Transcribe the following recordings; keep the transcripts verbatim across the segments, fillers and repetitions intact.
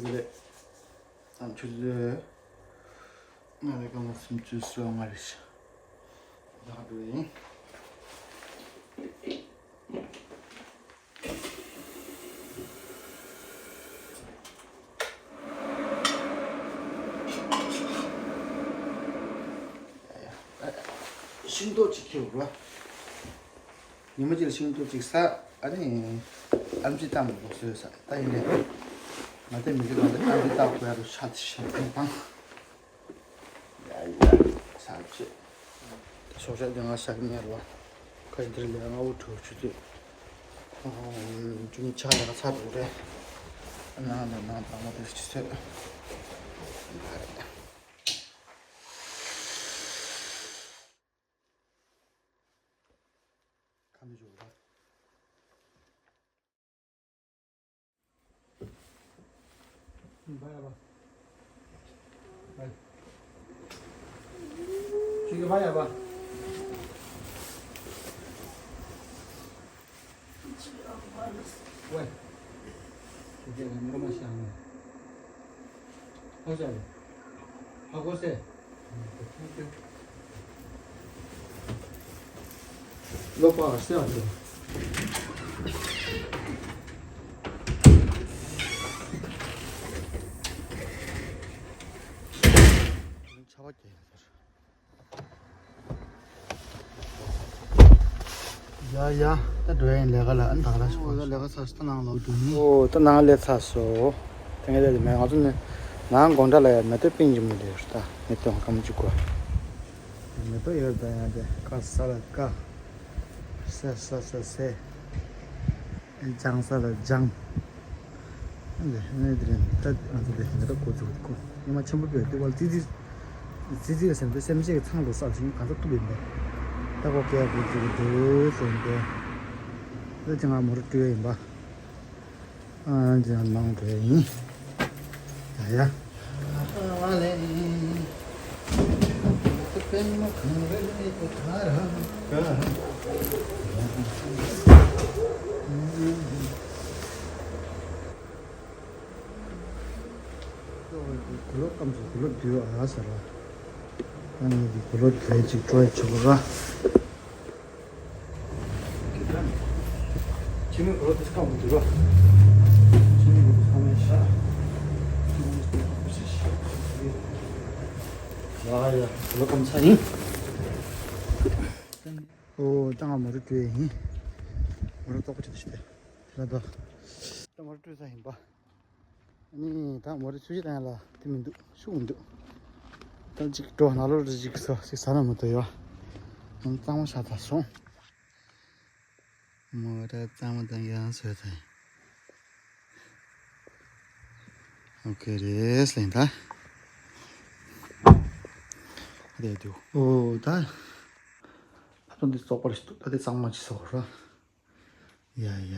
ལེ། ཨ་ཆུ་ཚོད་ང་རེ་གང་ལ་སུམ་ཅུ་སོ་ལྔ་རེད་ཤག་ད་འགྲོ་ཡིན། ཤིང་ཏོག་ཅིག་ཁྱེར་རོགས། ཉི་མ་གཅིག་ལ་ཤིང་ཏོག་ཅིག་ཟ། ཨ་ནི་ཨམ་ཆི་བཏང་མི་དགོས་བཟོས་ཟ། ད་ཡིན་ནས་ང་ཚོའི་མི་ཚེ་གང་དུ་ཨམ་ཆི་བཏང་དགོས་ཡ་རུ་ཤ་ཚ་ཤ་ཚ་བཏང་། ཡ་ཡ་ས་ཆེ། ད་ཞོགས་ཇ་དེ་ང་ཟ་གི་མེད་རོ། ཁ་ཡིན་དེར་ལས་ང་འུ་ཁྲུ་ཆུ་ཚོད་ཅུང་ཆ་ལ་ཚ་འགྲོ་རེད། ནང་ནས་ནང་དང་མ་དེ་ཆུ་ཚོད། ཁ་མི་འཇུག་ར། ཁྱོད་ཀྱི་ཕ་ཡ་པ། ཝེ། ཁྱོད་ཀྱི་ངོ་མ་ཤང་ནས། ཧོ་ཤ་རེད། ཧ་གོ་སེ། ལོ་པ་སེ་བ་དེ། ཆ་བ་སྐྱེས་ཡ་ཟེར། ཡ་ཡ། ད་འགྲོ་ཡིན་ལས་ཀ་ལ། ཨ་ནི་ད་ག་རང་ཞིག་ཨོ་ད་ལས་ཀ་ཚར་སོང་། ད་ནང་ལོག་འགྲོ་ནི། ཨོ་ད་ནང་ལས་ཚར་སོང་། ད་ངས་ལས་མེད། ང་ཚོ་ནི་ནང་དགོང་གྲ་ལ་ཡ་མེ་ཏོག་པིང་ཅི་མོ་ལས་ཡོད་ད། མེ་ཏོག་སྐམ་གཅིག་གོ། མེ་ཏོག་ཡོད་ད། ཡ་དེ་ཀ་ས་ལ་ཀ། ས་ས་ས་ས། ལྗང་ས་ལ་ལྗང་། ཨ་ནི་དེ་རིང་ད་ང་ཚོ་དེ་ནི་ད་འགོ་བཙུགས་འདུག་ཉི་མ་ཆེན་པོ་བོད་དུ་བ་ཙི་ཙི་ཙི་ཙི་ཟེར་ཏེ་སེམས་ཅན་གྱི་ཚང་དུ་བསགས་ཤིང་གང་ཚ་ཐུབ་ཡིན་པས། ད་འགོ་སྐལ་འགོ་བཙུགས་འདུག་ཟེར་ཏེ། ད་ཅི་ང་མོ་རུ་སྤྲོད་ཡིན་པ། ཨ་ཅི་ང་ནང་འགྲོ་ཡིན། ཡ་ཡ། གུ་ལོ་སྐམ་སོང་། གུ་ལོ་བསྡུས་ཨ་ཟེར་བ། ཨ་ནི་གུ་ལོ་བསྡུས་ཅིག་སྤྲོད་ཆོག་ར། ཁྱེད་མོས་གུ་ལོ་དེ་སྐམ་དུ་འདུག་ར། ཁྱེད་མོས་གུ་ལོ་སྐམ་ཡ་ཤ། ཡ་ཡ་གུ་ལོ་སྐམ་ཚ་ཡིན། ཨོ་ད་ང་མོ་རུ་སྤྲོད་ཡིན། མོ་རུ་ཏོག་པ་ཅིག་ཞིག་དེ་ལ་ད། ད་མོ་རུ་སྤྲོད་ས་ཡིན་པ། ནི་ད་མོ་རེ་ཆུ་ཞིག་དང་ལ་དེ་མི་འདུག་ཤུགས་མི་འདུག་ད་ཅིག་འགྲོ་ནང་ལོགས་རེ་ཅིག་སོ་ཅིག་ཟ་ན་མི་འདུག་ཡོ། ཨང་གཙང་མ་ཤ་ཚ་སོང་། མོ་རེ་གཙང་མ་དང་ཡང་སོ་ཚ། ཨོ་ཁེ་རེད་ལེན་ད། རེད་འདུག་ཨོ་ད། ད་དུང་འདི་བཙོག་པ་རེ་ཞིག་འདུག་ད་དེ་གཙང་མ་ཅིག་ཟ་དགོས་ར། ཡ་ཡ།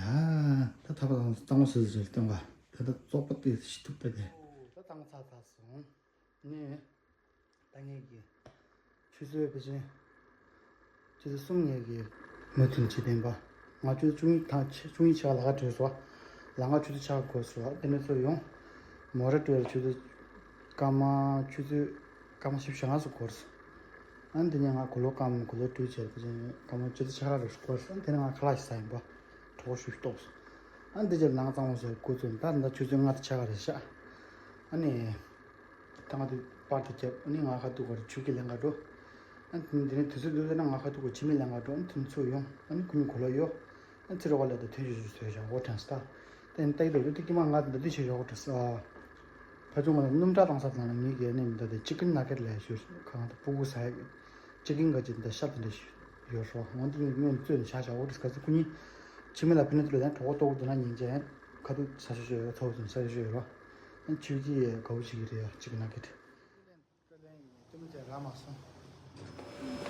ད་ཐ་པ་དང་གཙང་མ་སོ་སོ་རེད་སྟོན་ག་ད་ད་བཙོག་པ་དེ་ཞིག་ཐུབ་ད་དེ། ད་གཙང་མ་ཚ་ཚ་སོང་། ནི། ད་ངས་ཀྱི། ཆུ་ཚོད་ཕལ་ཆེར། ཆུ་ཚོད་གསུམ་ངས་ཀྱི། མུ་མཐུད་བྱེད་བསྟན་པ། ང་ཆུ་ཚོད་བཅུ་གཉིས་དང་ཆ་བཅུ་གཉིས་ཆ་ལ་ག་བྲོས་སོ། ལ་ང་ཆུ་ཚོད་ཆ་ག་འགོར་སོ། དེ་ནས་ཚུར་ཡོང་། མོ་ར་སྤྲོད་ལ་ཆུ་ཚོད། སྐར་མ་ཆུ་ཚོད། སྐར་མ་བཞི་བཅུ་ཞེ་ལྔ་ཙམ་འགོར་སོང་། ཨ་ནི་དེ་ནས་ང་གུ་ལོ་སྐམ་གུ་ལོ་བཀྲུས་བྱས་དེ་བཞིན་སྐར་མ་ཆུ་ཚོད་ཕྱེད་ཀ་རེ་འགོར་སོང་། ཨ་ནི་དེ་ནས་ང་ཁ་ལག་ཞིག་ཟ་ཡིན་པ། གྲོགས་ཤུགས་ཤིག་ཏོག་སོང་། ཨ་ནི་དེ་རྗེས་ནང་གཙང་མ་བཟོས་འགོ་བཙུགས། ད་ད་ཆུ་ཚོད་ལྔ་དང་ཕྱེད་ཀ་རེད་ཤག་ཨ་ནི། ད་ང་དེ་པར་དེ་བརྒྱབ། ཨ་ནི་ང་ཁ་ཐུག་ག་རེ་ཆུ་སྐྱིད་ལེན་ག་འགྲོ། ཨ་ནི་དེ་ནས་དུས་ཚོད་འདུག་ཟེར་ན་ང་ཁ་ཐུག་ག་ཕྱི་མི་ལེན་ག་འགྲོ། ཨ་ནི་དེ་ནས་ཚུར་ཡོང་། ཨ་ནི་ཁོ་གཉིས་གུ་ལོ་ཡོད། ཨ་ནི་ཚེ་རོགས་ལ་དང་ཐོན་ཞུ་ཞུ་ཟེར་བཞག་འོ་དྲན་སོང་། ད་དེ་ནས་ལྟ་ཡི་འདུག་དེ་ཀྱི་མ་ང་འདི་འདི་བྱེད་ཞོག་དྲན་སོང་། ཕ་ཆུང་ང་ལ་སྣུམ་ཁྲག་བཏང་ས་དང་ལ་ངེད་ཀྱི་ནི་འདི་དེ་ཅི་ཀིན་ནག་ཀེཊ་ལས་ཞུ་ཁང་དུ་སྤུ་གུ་ཟ་ཡ་ཅི་ཀིན་ག་ཅི་འདི་ཤ་དེ་འདྲ་ཞུ་ཡོད་རོགས། འོ་འདི་ངས་བཙོས་ནས་བཞག་བཞག་འོ་དྲན་སོང་། ཁོ་གཉིས་ཕྱི་མི་ལ་ཕི་ནི་དུ་ལ་ཡང་གྲོགས་པོ་ལྟོགས་འདི་ན་ཉིན་བྱས་ཁ་ཐུག་ས་ཞུ་ཞུ་ཡོད་རོགས། ཚོགས་འདུ་ས་ཞུ་ཞུ་ཡོད་རོགས། ཨ་ཆུ་སྐྱིད་དགའ་བོ་བྱེད་ཀྱི་རེད་ཡ། ཅི་ཀིན་ནག་ཀེཊ།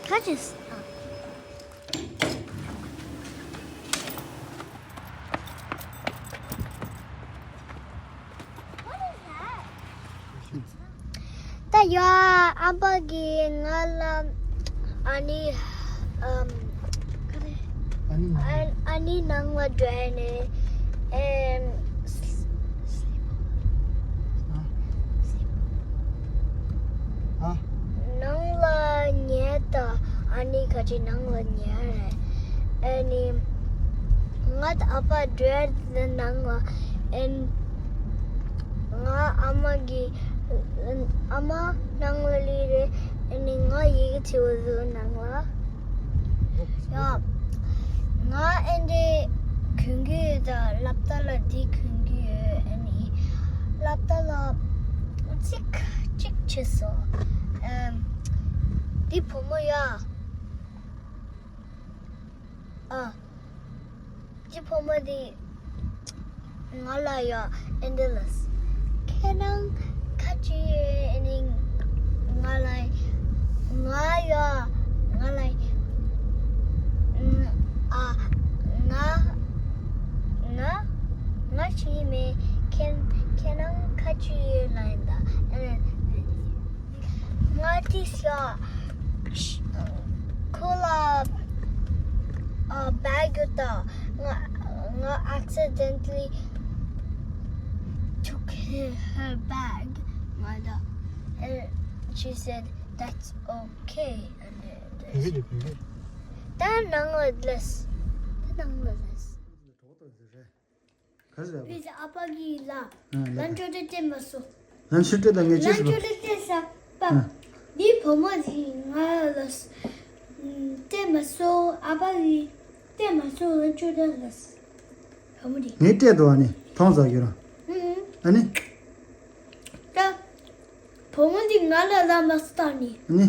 Touches. What is that? ད་ཡ་ཨ་ཕ་གིས་ང་ལ་ཨ་ནི་ཨམ་ཨ་ནི་ཨ་ནི་ནང་ལ་འགྲོ་ནས་ཨེམ། ཀྱི་ནང་ལ་ཉལ་རེད། ཨ་ནི་ང་དང་ཨ་ཕ་འགྲོ་ཡ་དེ་ནང་ལ་ཨན། ང་ཨ་མ་གི་ཨ་མ་ནང་ལ་ལི་རེད། ཨ་ནི་ང་ཡི་གེ་བྲིས་པ་ཟུ་ནང་ལ་ཡ། ང་ཨན་དེ་གོན་གི་ཡོད། ད་སློབ་གྲྭ་ལ་འདི་གོན་གི་ཡོད། ཨ་ནི་སློབ་གྲྭ་ལ་གཅིག་གཅིག་བྱས་སོང་། ཨམ། འདི་བུ་མོ་ཡ། ཨ། ཅི་ཕོ་མོ་དེ་ང་ལ་ཡ་ཨེ་འདི་ལས། ཁྱེད་རང་ཁ་ཅི་ཡོད་ནི་ང་ལ་ང་ཡ་ང་ལ་ཨ་ང་ང་ང་ཅི་མེད། ཁྱེད་ཁྱེད་རང་ཁ་ཅི་ཡོད་ལ་ཡིན་ད། ང་དེ་སྐྱོ། ཁོ་ལ་ཨ་བེག་ཡོད་ད། ང་ང་accidentally took her, her bag. ང་ད། And she said, "That's okay." And it is. ད་ནང་ལ་ལས། ད་ནང་ལ་ལས། ག་ཟེར་བ། བི་ཟ་ཨ་ཕ་གི་ལ། ཨ་ལ། ལན་ཆོ་ཏེ་ཏེ་མ་སོ། ལན་ཆོ་ཏེ་ད་ངས་ཅི་ཟེར་བ། ལན་ཆོ་ཏེ་ཏེ་ས་པ། ཨ། འདི་བུ་མོ་ཟིག་ང་ལ་ས། ཏེ་མ་སོ་ཨ་ཕ་གི་ཏེ་མ་སོ། ལན་ཆོ་ཏེ་ལ་ས། བུ་མོ་དེ། ངས་སྤྲད་འདུག་ཨ་ནི་མཐོང་ཟ་རྒྱུ་ར། ཨ་ནི། ད། བུ་མོ་འདི་ང་ལ་ལ་མ་སྟ་ནི། ཨ་ནི།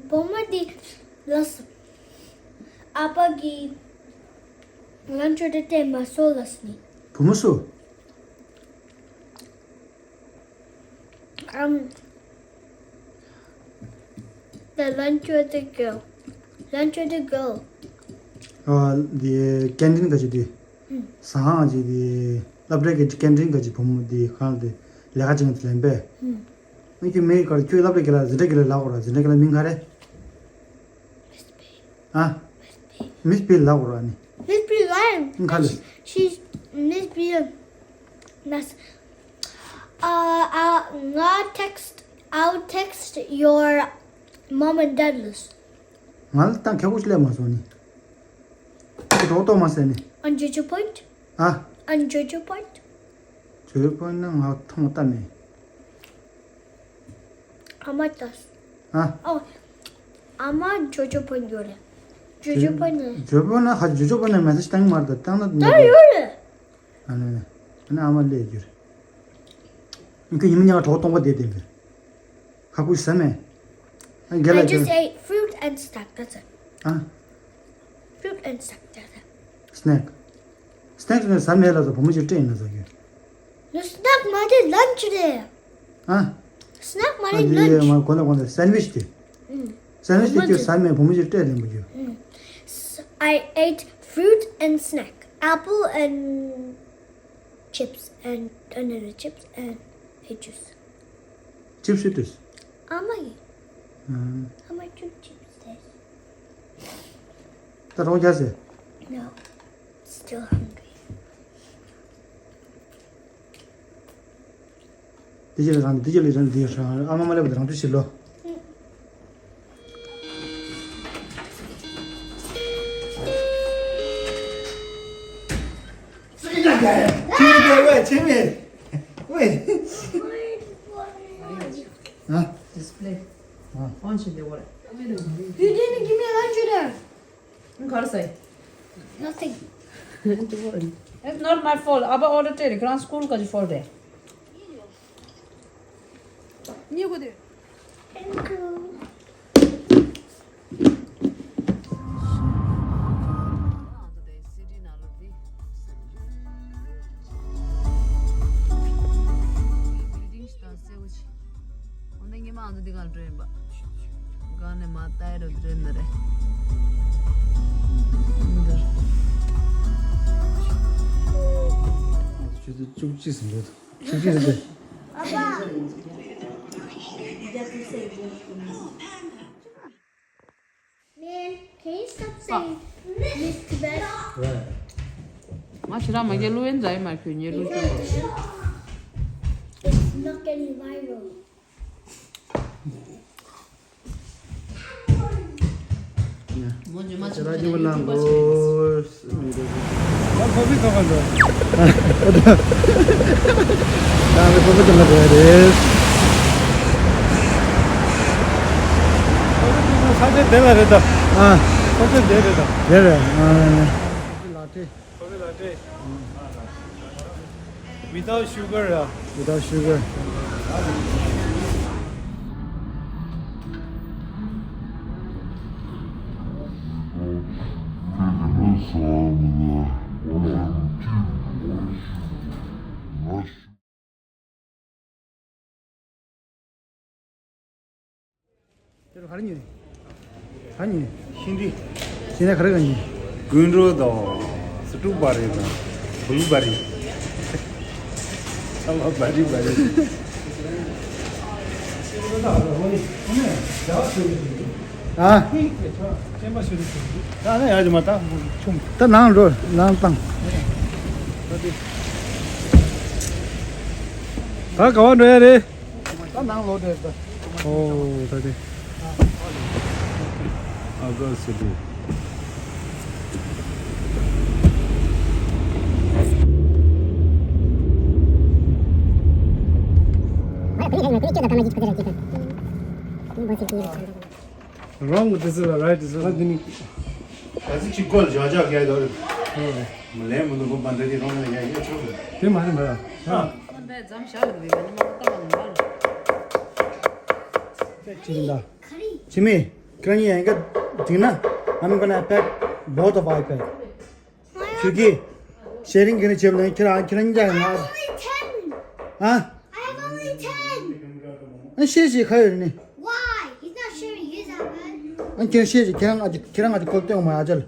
བུ་མོ་འདི་ལ་ས། ཨ་ཕ་གི་ལན་ཆོ་ཏེ་ཏེ་མ་སོ་ལ་ས་ནི། བུ་མོ་སུ། Um, the lunch with the girl. Lunch with the girl. ཨ། འདི་ཀན་ཊིན་ག་ཅི་འདི། ཟ་ཁང་ཅིག་འདི། སློབ་གྲྭའི་ཀན་ཊིན་ག་ཅི་བུ་མོ་འདི་ཁང་འདི་ལས་ཀ་བྱེད་མཁན་ལེན་པས། ཨ་ཁྱོད་མིང་ག་རེ། ཁྱོད་སློབ་གྲྭའི་ཀ་ལ་འཛིན་གྲྭའི་ཀ་ལ་ལབ་དགོས་ར། འཛིན་གྲྭའི་ཀ་ལ་མིང་ག་རེ། ཨ། མིས་པི་ལབ་དགོས་ར་ནི། Miss P Ryan. ཁ་ལ། She's Miss P Ryan. That's uh, uh, nga text, I'll text your mom and dad list. ང་ལ་ཏང་ཁེ་ཁུ་ལས་མ་སོང་ནི། ཁོ་ཏོག་ཏོག་མ་ཟེར་ནི། On Jojo Point? ཨ། On Jojo Point? Jojo Point ན་ང་ཐོང་ལྟ་མེད། ཨ་མ་ཏོས། ཨ། ཨོ། ཨ་མ་ཇོ་ཇོ་ཕོན་ཡོད་རེད། ཇོ་ཇོ་ཕོན་ནི། ཇོ་ཕོན་ན་ཧ་ཇོ་ཇོ་ཕོན་ན་མེ་སེཇ་བཏང་མ་རེད། བཏང་ན་ད་ཡོད་རེད། ཨ་ནི། ཨ་ནི་ཨ་མ་སླེབས་ཡོད་རེད། ཨ་ཁུ་ཉི་མ་ཉག་གྲོགས་སྟོང་པ་བསྡད་བསྡད་རེད། ཁ་ཁུ་ཟ་མེད། ཨ་རྒན་ལགས། I just ate fruit and snack, that's it. ཨ། Fruit and snack, that's it. Snack. Snack ནི་ཟ་མེད་ལ་ཟ། བུ་མོ་ཅིག་སྤྲད་ཡིན་ན་ཟ་རྒྱུ། No, snack མ་རེད། lunch རེད། ཨ། Snack མ་རེད། ཨ་འདི་lunch. མ་གོ་ན་གོ་ན་སེན་ཝིཆ་དེ། ཨུམ། སེན་ཝིཆ་དེ་ཁྱོད་ཟ་མེད། བུ་མོ་ཅིག་སྤྲད་ལེན་པ་རྒྱུ། ཨུམ། S- I ate fruit and snack. Apple and chips and another chips and a juice. Chips ཅིག་ཨ་མ་ཡིན། ཨ། ཨ་མ་ཅུ་chips དེ། ད་རོང་རྒྱག་ཟེར། No. Still hungry. དེ་ཅི་ལ་རང་དེ་ཅི་ལ་རང་དེ་རང་ཨ་མ་མ་སླེབས་པ་དེ་རང་དུ་ཕྱིར་ལོག་ཅི་ཡིན་ད་ཡ། ཅི་ཡིན་ད་ཝེ། ཅི་མེད་ཝེ། ཨ། Display. ཨ། On བྱས་ཏེ་ཝེ། You didn't give me lunch today. ག་རེ་ཟེར། Nothing. It's not my fault. ཨ་ཕ་ཨོ་ཌར་སྤྲད་རེད། ཁྱེད་རང་སྐུལ་ག་ཅི་ཕོལ་རེད། གཉིས་ཀོ་དེ། Thank you. འོ་ན་ཉི་མ་ང་ཚོ་འདི་གར་འགྲོ་ཡིན་པ། གང་ནས་མ་ལྟ་ཡ་རོ་འདི་རེད་ན་རེད། འདིར། ཆུ་ཚོད་བཅུ་གཅིག་ཟིན་འགྲོ་འདུག་བཅུ་གཅིག་རེད་འདུག Man, can you stop saying Miss Tibet? ང་ཞེ་དྲག་མ་རྒྱལ་གླུ་ཡན་ཛའི་མར་ཁྱོད་ཉེ་གླུ་སྐྱོན་པ། It's not getting viral. ཇ་ར་ཇུ་མ་ནང་གོ། ཨ་ཁོ་བི་ཁ་བ་འདུག་ད་ཁོ་བི་དང་ལ་རེད། ས་ཆ་དེ་ལ་རེད་ད། ཨ། ས་ཆ་དེ་རེད་ད། དེ་རེད། ཨ། ལ་ཏེ། ཁོ་བི་ལ་ཏེ། Without sugar, yeah. Without sugar. དེ་ལ་ག་རེ་ཉོས། ག་རེ་ཉོས། ཤིང་འབྲས། ཤིང་འབྲས་ག་རེ་ག་ཉོས། ཀུན་རོ་དང་། སི་ཀྲུ་བ་རི་དང་། བུ་ལུ་བ་རི། ཚང་མ་བ་རི་བ་རི། ཨ། ད་ནི་ཡག་ཅིག་མ་ད་ཆུམ། ད་ནང་འགྲོ་ནང་བཏང་། ད་ག་བ་འགྲོ་ཡ་རེད། ད་ནང་ལོག་འདྲེ་ད། ཨོ་ད་དེ། ཨ་ག་སི་དེ། Wrong, this is the right, this is the right. ད་ཅི་གོལ་ཇ་ཇ་ག་དོ། མ་ལེ་མ་དུ་གོ་བན་དེ་རོང་ལ་ཡ་ཡོད་ཆོག་གི། དེ་མ་རེད་མ་རེད། ཨ། སོན་པའི་འཛམ་བཞག་ལ་འདུག་པའི་མ་ལྟ་བ་མ་རེད། ཅི་ཡིན་ད། ཅི་མེད། ཁྱེད་རང་གཉིས་ཡན་ག་འགྲིག་ན། I'm gonna pack both of iPad. ཁྱོད་ཀྱིས་ཤེ་རིང་གི་ནི་བྱེད་ལ་ཁྱེད་རང་ཁྱེད་རང་གཉིས་ཀྱང་ང་། I have only ten. ཨ། I have only ten. ཨ་ཤེས་ཤེས་ཁ་ཡོད་ནི། Why? He's not sharing his iPad. ཨ་ཁྱེད་ཤེས་ཤེས་ཁྱེད་རང་ང་ཅིག་ཁྱེད་རང་ང་ཅིག་ཁོལ་ཏེ་འོང་མ་ཡ་ཅལ།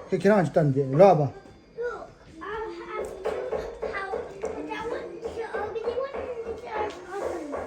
ཁྱེད་ཁྱེད་རང་ང་ཅིག་ལྟ་འདི་ལོ་ཨ་བ། Look, um, um, how, that one is the ugly one and the other one.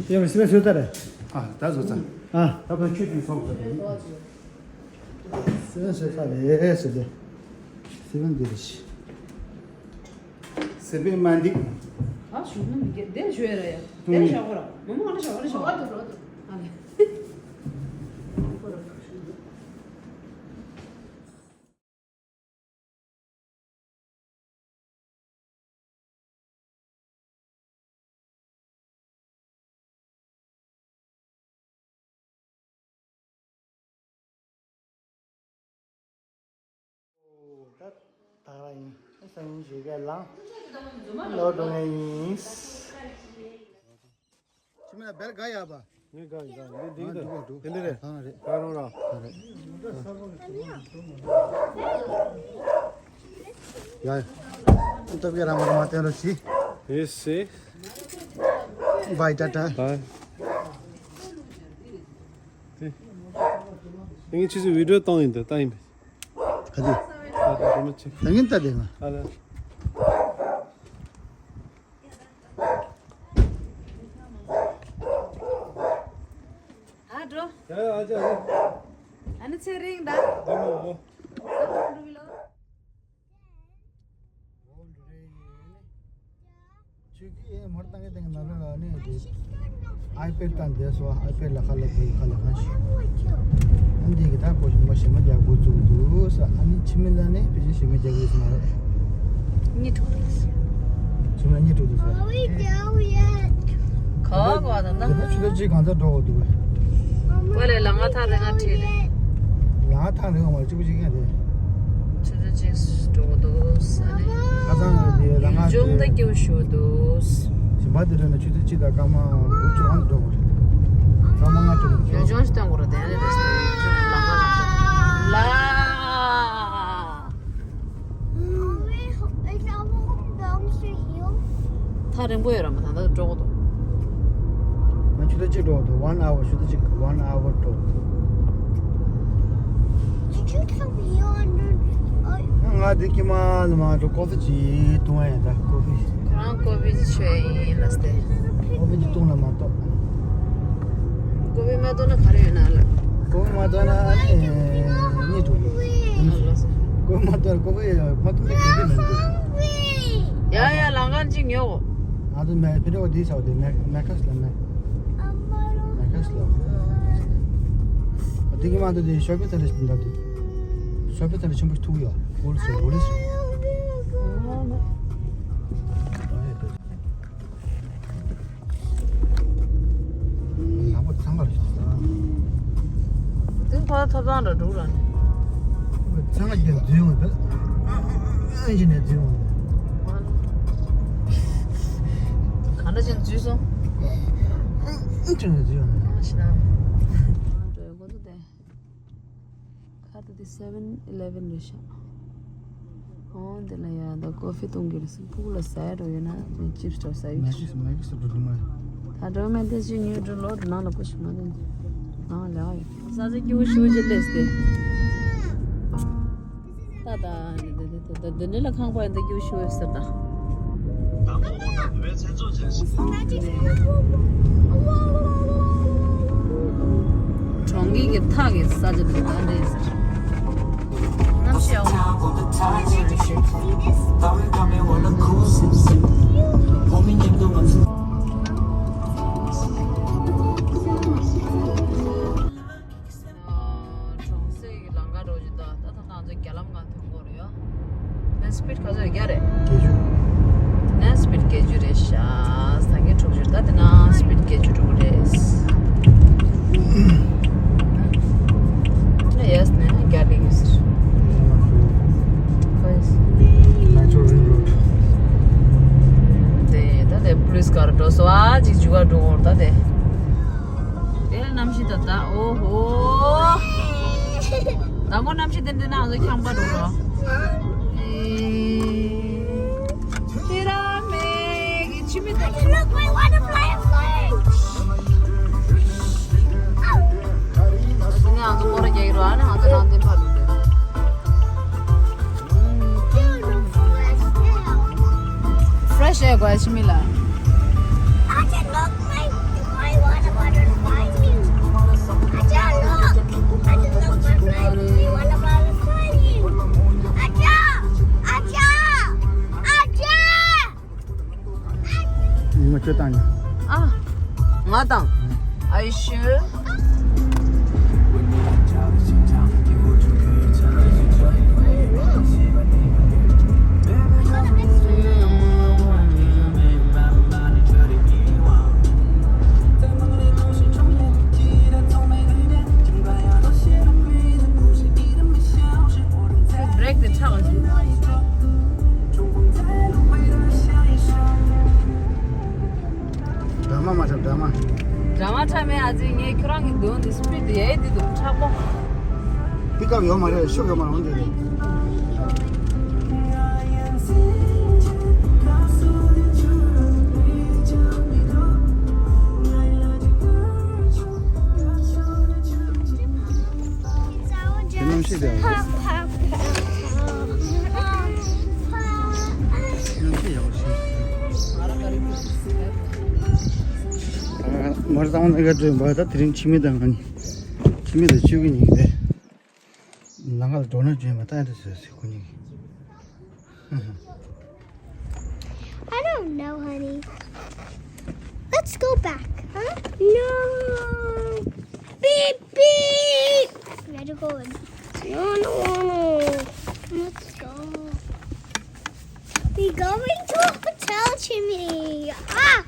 ཡ་མི་སི་པའི་སུ་ད་རེད། ཨ་ད་བཟོ་ཚར། ཨ་ད་བཟོ་ཚར། སི་པན་སུ་ཚར་རེད་ཟེར་ཏེ། སི་པན་འདི་རེད། སི་པན་མ་འདི། ཨ་ཞུ་ན་མི་སྐད་དེ་ཞུ་ཡ་ར་ཡ། དེ་ཞག་གོ་ར། མོ་མོ་ང་ལ་ཞག་གོ་ར་ཞག་གོ་ར། ཨ་ལེ། ད་ད་ར་ཡིན། སང་ཉིན་ཞིག་ག་ལངས། ལོག་འགྲོ་ངེས་ཡིན། ཁྱིམ་ལ་བེར་ག་ཡོད་པ། ངས་ག་ཡོད་ད། འདི་འདི་ག་འདུག་ག་འདུག་དེ་འདི་རེད། གང་རེད། ག་རང་ར། ག་རེད། ཡ། སྟབས་ཀྱི་རང་མ་རང་མ་བསྟན་རོགས་གྱིས། ཡེ་སི། བའི་ཊ་ཊ། བའི། དེ། ངས་ཁྱེད་ཚོའི་བི་ཌི་ཡོ་བཏང་ཡིན་ད་ལྟ་ཡིན་པས། ག་དུས། ད་ལྟ་རི་མོ་ཆེ། ད་ངས་ལྟ་དེ་ང་། ཨ་ལ། ཨ་འགྲོ། ཡ་ཡ་ཨ་ཅག་ཨ་ཅག་ཨ་ནི་ཚེ་རིང་ད། ལྡེ་མོ་འོ། ཁྱོད་ཀྱིས་ཨེ་མོར་བཏང་གི་བཏང་གི་ན་ལོ་ལ་ནི་དེ། ཨའི་པེ་ཌི་བཏང་བསྡད་སོང་། ཨའི་པེ་ཌི་ལ་ཁ་ལག་དེ་ཁ་ལག་གང་ཞིག་ཨ་འདི་གི་ད་ཁོ་ཞིག་མ་ཞེ་མ་རྒྱག་དགོས་བཙུགས་འདུག་ས། ཨ་ནི་ཕྱི་མི་ལ་ནི་ཕལ་ཆེར་ཞེ་མ་རྒྱག་གི་ཡོད་ས་མ་རེད། གཉིད་འཁྲུག་འདུག་ས། ཕྱི་མི་ལ་གཉིད་འཁྲུག་འདུག་ས། ག་བ་ག་བ་དང་ན། དེ་ན་ཆུ་ཚོད་གཅིག་གང་ཚ་འགྲོ་དགོས་འདུག་པས། པོ་ལས་ལ་ང་ཐག་རིང་ང་ཁྲིད་རེད། ལ་ང་ཐག་རིང་བ་མ་རེད། གཅིག་པུ་གཅིག་ཡང་རེད། ཆུ་ཚོད་གཅིག་འགྲོ་གི་འདུག་ས་ནི། ཁ་སང་ང་དེ་ལ་ང་ཡུལ་ལྗོངས་ད་དེ་སྐྱིད་པོ་ཞིག་འདུག་ས། ཞིང་པ་དེ་རེད་ན་ཆུ་ཚོད་གཅིག་དང་སྐར་མ་དགུ་བཅུ་ལྔ་འགྲོ་དགོས་རེད། སྐར་མ་ལྔ་བཅུ་ལྔ་ཡུལ་ལྗོངས་ཞིག་སྟོན་དགོས་རེད། དེ་ནས་རེད་ས་ཡུལ་ལྗོངས་ལ་ང་ལ། ཐག་རིང་པོ་ཡོད་ར་མ་ད་ལྟ་འགྲོ་གི་འདུག་ཆུ་ཚོད་གཅིག་འགྲོ་འདུག one hour ཆུ་ཚོད་གཅིག one hour འགྲོ། Did you tell me you wanted? ང་འདི་ཀྱི་མ་ལ་མ་འགྲོ་ཀོ་ཕི་ཅིག་བཏུང་བ་ཡིན་ད་ཀོ་ཕི། ཁོ་རང་ཀོ་ཕི་ཅིག་མཆོད་ཡིན་ལ་སྟེ། ཀོ་ཕི་ཅིག་བཏུང་ལ་མ་གཏོགས། ཀོ་ཕི་མ་གཏོང་ན་ག་རེ་ཡོད་ན་ལ། ཀོ་ཕི་མ་གཏོང་ན་ཨ་ནི་གཉིད་འགྲོ་གི། ཨ་ལགས་སོ། ཀོ་ཕི་མ་གཏོང་ན་ཀོ་ཕི་མ་གཏོང་ན་ག་རེ་མི་འདུག་ཡ་ཡ་ལང་ཀར་ཅིག་ཉོ། ང་ཚོ་མེ་ཕི་ཏྲེ་བ་དེའི་ས་བ་དེ་མེ་མེ་ཁ་སི་ལ་མེ། མེ་ཁ་སི་ལ། དེ་གི་མ་འདུག་དེ་ཤོ་པིང་སེན་ཊར་ཞིག་འདུག་དེ། ཤོ་པིང་སེན་ཊར་ཆེན་པོ་ཞིག་ཐུག་ཡོད། ཧོལ་སེལ་ཧོལ་སེལ། ལམ་བུ་ཚང་མ་རེད། དེ་ཁོ་ཐོབ་ཐང་འདྲ་འདུག་ར་ནི། ཚང་མ་ཡིན་འཛུལ་ཡོང་བ། ཨ་ཨ་ཨ་ཨ་ཡིན་ནས་འཛུལ་ཡོང་བ། ག་འདྲ་བྱས་འཛུལ་སོང་། ཨ་ཨ་ཅང་འཛུལ་ཡོང་བ། ཨ་ཤི་ན། འགྲོ་ཡོང་གོ་འདུག་དེ། ཁ་ཏ་དེ་seven eleven རེད་ཤག་ཨོ་འདི་ལ་ཡ་ད་ཀོ་ཕི་བཏུང་གི་རེད་ཟེར། ཕྲུ་གུ་ལ་ཟ་ཡ་འགྲོ་ཡོད་ན་ཅིབ་སི་འདྲ་ཟ་ཡོད་ཀྱི་རེད། མེག་གི་སུ་འགྲོ་གི་མ་རེད། ད་འགྲོ་མེད་དེ་ཅི་ཉོས་འགྲོ་ལོ་ནང་ལ་ཀུ་ཤི་མ་འདུག་ནང་ལ་ཡོད། ས་ཆ་སྐྱིད་པོ་ཞེ་པོ་ཅིག་སླེབས་ཏེ། ད་ད་འདི་འདི་འདི་འདི་འདི་ལ་ཁང་པ་འདི་སྐྱིད་པོ་ཞེ་པོ་ཟེར་ད། གྲོང་ཁྱེར་གྱི་ཐག་གི་ས་ཆ་འདི་ད་འདི་ཟེར། གནམ་གཤིས་ཡག་པོ། གྲོང་གསེབ་ཀྱི་ལམ་ཁ་འགྲོ་བཞིན་འདུག་ད་ལྟ་ང་ཚོ་རྒྱ་ལམ་ང་ཐོན་གྱི་ཡོད་རེད་ཡ། ད་སི་པིཌ་ག་ཚོད་བརྒྱ་རེད། བརྒྱད་ཅུ། ད་སི་པིཌ་བརྒྱད་ཅུ་རེད་ཤག་ད་ངས་དྲུག་ཅུ་རེད། ད་དེ་ན་སི་པིཌ་བརྒྱད་ཅུ་དྲུག་རེད། ཨ་ཡེས་ནས་རྒྱ་ལི་ཡིས། ཁོ་ཡིས། Metro Ring Road། དེ་ད་དེ་པུ་ལིས་ཀར་འགྲོ་སོང་། ཨ་ཅིག་འཇུག་ག་འགྲོ་འོང་ད་དེ། དེ་ལ་གནམ་གཤིས་ད་ད་ཨོ་ཧོ། ད་ངོ་གནམ་གཤིས་དེ་འདྲ་ན་ང་ཚོ་ཁྱམས་པ་འགྲོ་རོགས། ཨེ། དེ་ར་མེ་གི་ཕྱི་མི་ད། Look, my water butterfly is flying. དེ་ནས་ང་ཚོ་སྐོར་ར་རྒྱག་གི་རོགས། ཨ་ནི་ང་ཚོ་རང་བཙན་ཕར་འགྲོ་འདོད། Dude, look for us now. Fresh air དགོས་ཕྱི་མི་ལ། I can look my, my water bottle find you. I can look. I can look my friend. My water bottle find you. I can. I can. I can. ཉི་མ་ཁྱོད་བཏང་ཡ། ཨ། ང་དང་། Are you sure? Break the challenge. འདྲ་མ་མ་འཁྲབ་འདྲ་མ། འདྲ་མ་འཁྲབ་མེད། ཨ་ཙི་ངས་ཁྱོད་རང་གི་འདོན་དེ་སི་པིཌ་ཡལ་དེ་འདུག་འཁྲབ་པོ། པིག་ཨབ་ཡོད་མ་རེད། ཤུགས་ཡོད་མ་རེད། འོན་ཏེ། དེ་གནམ་གཤིས་དེ་ཡག་པོ་ཞིག་མོ་ར་ཏང་ནི་ག་འགྲོ་ཡིན་པ། ད་དེ་རིང་འཆི་མེད་དང་ང་གཉིས། འཆི་མེད་དང་ཆོས་སྐྱིད་གཉིས་ཀྱིས་དེ་ལམ་ཁ་ལ་འགྲོ་ན་བྱོན་པ་ལྟ་ཡ་དེ་བཟོས་ཟེར་ཁོ་གཉིས་ཀྱིས། I don't know, honey. Let's go back, huh? No. Beep, beep. We gotta go in. No, no, no. Let's go. We going to a hotel, Jimmy. Ah,